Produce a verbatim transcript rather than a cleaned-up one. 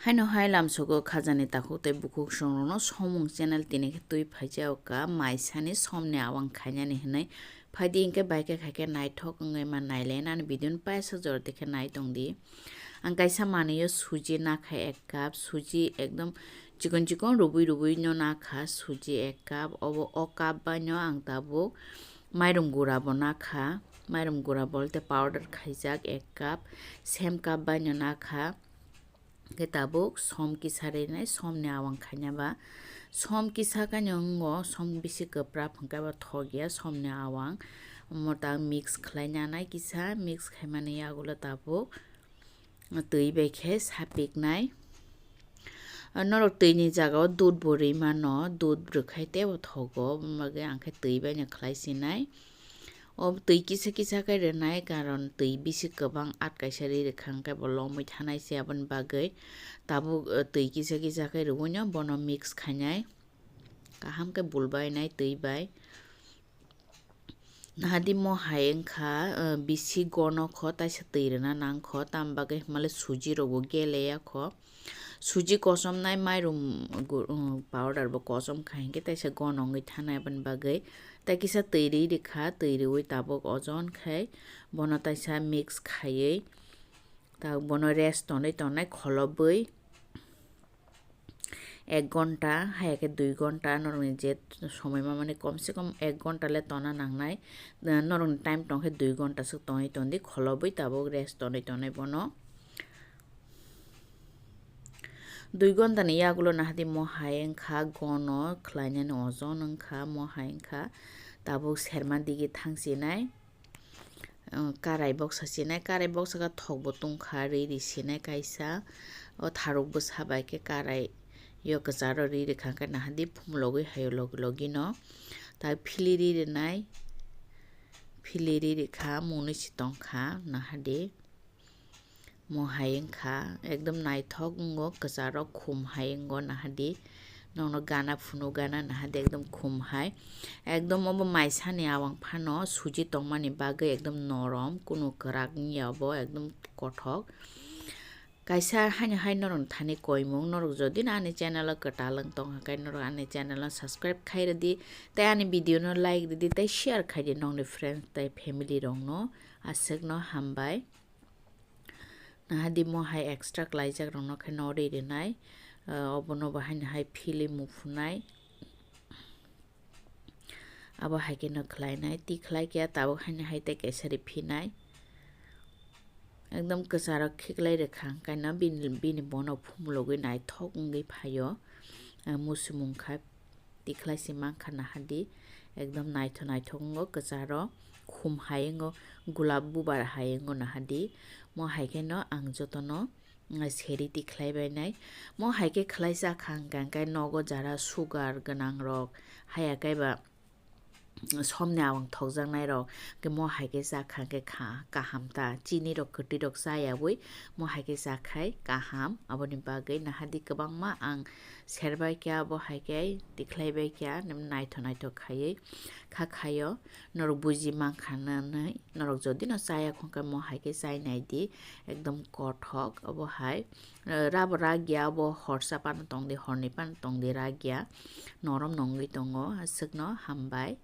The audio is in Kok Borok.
Haino hai lamsogo khajani takhuk tei bukhuk songrokno somung channel tini khe twi phaijao ka maisani somni awang khainani hwnwi. Phaidi hinkhe bai khe khai khe naithok wngwi ma nailen ani video no paisa jora de khe nai tong di. Ang kaisa manwi o suji nakha ek cup, suji ekdom chikon chikon rubui rubui no nakha, suji ek cup, obo o cup bai no ang tabuk mairum gura bo nakha, mairum gura bolte powder khaijak ek cup, same cup bai no nakha. Khe tabuk som kisa rinai, somni awang khaina ba. Som kisa kaino wngo, som bisi kwprap hwnkhe ba thok ya, somni awang. Omo ta mix khlai nanai kisa, mix khaimani yagulo tabuk twi bai khe sapiknai. Norok twini jagao dud bo ri mano, dud rwkhai teibo thogo, omo bagwi ang khe twi bai no khlai sinai. O twi kisa kisa khe rwnai, karon twi bisi kwbang at kaisa ri rwkha, hwnkhe bo lomwi thanai se aboni bagwi. Tabuk, eh, twi kisa kisa khe rwui no bono mix khainai. Kaham khe bulbainai twi bai. Nahadi mo hai wngkha, eh, bisi gono kho, taisa twi rwna nang kho, tam bagwi hwnmale suji rok bo geleya kho. Suji kosom nai mairum gu-, um, powder bo kosom kha hinkhe taisa gono wngwi thanai aboni bagwi. Tai kisa twi ri rikha, twi riwi tabuk ojon khai bono taisa mix khaiwi tabuk bono rest tonwi tongnai kholobwi ek gonta, haya khe dui gonta norokni je somoi mamani komse kom ek gonta le tona nangnai. Norokni time tongkhe dui gonta swk tongwi tondi kholobwi tabuk rest tonwi tongnai bono. Dui gonta ni yagulo nahadi mo hai wngkha gono khlainani ojon wngkha, mo hai wngkha tabuk serma digi thangsinai, uh, karai boksa sinai, karai boksa khe thok bo tongkha, ri ri sinai kaisa, o tharuk bwsa bai khe karai yo kwcharo ri rikha khe nahadi phumulogwi hayo logi logi no, tai phili ri rinai, phili ri rikha mungni si tongkha nahadi. Mo hai wngkha, ekdom naithok wngo, kwcharo khum hai wngo nahadi. Nokno gana phunu gana nahadi, ekdom khum hai. Ekdom obo maisani awang phano suji tongmani bagwi ekdom norom, kunu kwrak wngya obo, ekdom kothok. Kaisa haino hai norok thani koimung, norok jodi no ani channel o kwtal wng tong khe norok ani channel o subscribe khai rwdi, tei ani video no like rwdi, tei share khai di nokni friends tei family rok no. Aswk no hambai. Nahadi mo hai extra klaijak rokno khe no ri rinai, ah, obono bo haino hai phili muphunai. Abo hai khe no khlainai, tikhlai khe tabuk haino hai tei kaisa ri phinai. Ekdom kwcharo khiklai rwkha, hwnkhe no bini, bini bono phumulogwi naithok wngwi phaio, ah, muchumung kha. Tikhlai se mankha nahadi, ekdom naithok naithok wngo, kwcharo khum hai wngo, gulab bubar hai wngo nahadi. Mo hai kheno ang jotono, mm, seri tikhlai bainai. Mo hai khe khlai cha kha hwnkha hwnkhe nogo jara sugar gwnang rok, haya khe ba somni awang thokjaknai rok, hwnkhe mo hai khe cha kha hwnkhe kha kaham ta, chini rok kwtwi rok cha yaui mo hai khe cha khai kaham, aboni bagwi nahadi kwbangma ang serbai khe abo hai khe tikhlai bai khe naithok naithok khaiwi kha khaio. Norok buji mankha nanwi, norok jodi no chaya khon khe mo hai khe chai nai di, ekdom kothok obo hai. Rabo ragya obo horsa phano tong di, horni phano tong di ragya, norom no wngwi tongo, aswk no hambai.